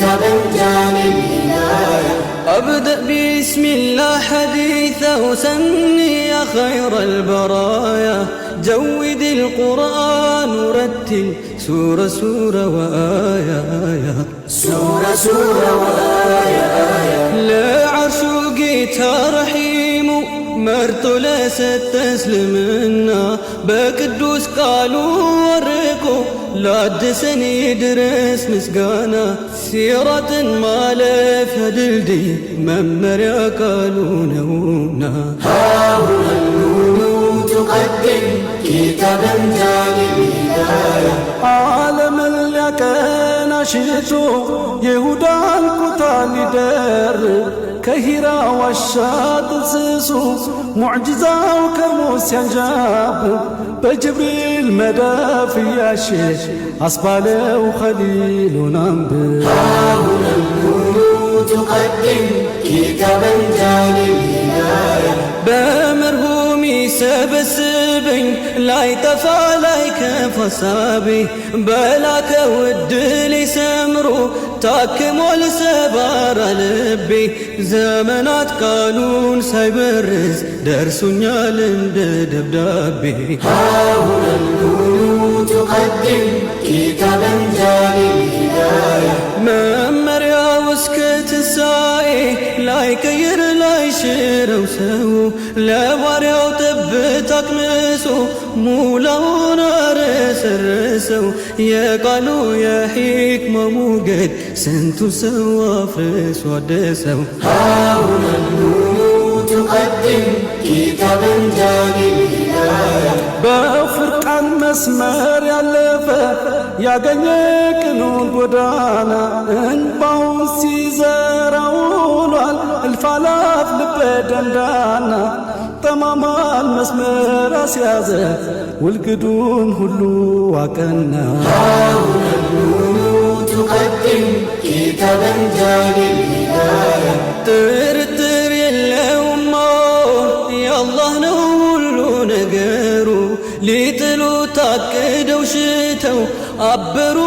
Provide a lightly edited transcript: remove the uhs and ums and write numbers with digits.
كتابا جاني الهداية. أبدأ بسم الله حديثه سني يا خير البرايا، جود القرآن رتل سورة سورة وآية آية، سورة سورة وآية آية. ለዓርሹ ጌታ ረሒሙ መርጦ ለሰጠ እስልምና፣ በቅዱስ ቃሉ ወርቆ ላደሰን ይድረስ ምስጋና። ሲራጥን ማለፊያ ድልድይ መመሪያ ቃሉ ነውና። هاهنا النون تقدم كتابا جاني الهداية. ዓለምን ሊያቀና ሽቶ የይሁዳን ኩታ ሊደርብ፣ ከሂራ ዋሻ ጥንስሱ ሙዕጂዛው ከርሞ ሲያንዣብብ፣ በጅብሪል መዳፍ እያሸ አስባለው ኸሊሉን አንብብ። هاهنا النون تقدم كتابا جاني الهداية. በመርሁም ይሰበስበኝ ላይጠፋ ላይከፋ ሀሳቤ፣ በላከው ዕድል ሰምሮ ታክሟል ሰባራ ልቤ። ዘመናት ቃሉን ሳይበርዝ ደርሶኛል እንደ ደብዳቤ። هاهنا النون تقدم كتابا جاني الهداية. መመሪያው እስከ ትንሣኤ ላይቀይር ላይሽረው ሰው፣ ለባሪያው ጠብታ አቅምሶ ሙላውን አረሰረሰው። የቃሉ የሒክማ ሞገድ ስንቱ ሰው አፍርሶ አደሰው። هاهنا النون تقدم كتابا جاني الهداية. በፍርቃን መስመር ያለፈ ያገኘ ቅኑን ጎዳና፣ እንባውን ሲዘራ ውሏል እልፍ አላፍ ልበ ደንዳና። ጠማማን መስመር አስያዘ ውልግዱን ሁሉ አቀና። هاهنا النون تقدم كتابا جاني الهداية. ጥርጥር የለውም የአላህ ነው ሁሉ ነገሩ፣ ሊጥሉ ታቅደው ሽተው አበሩ።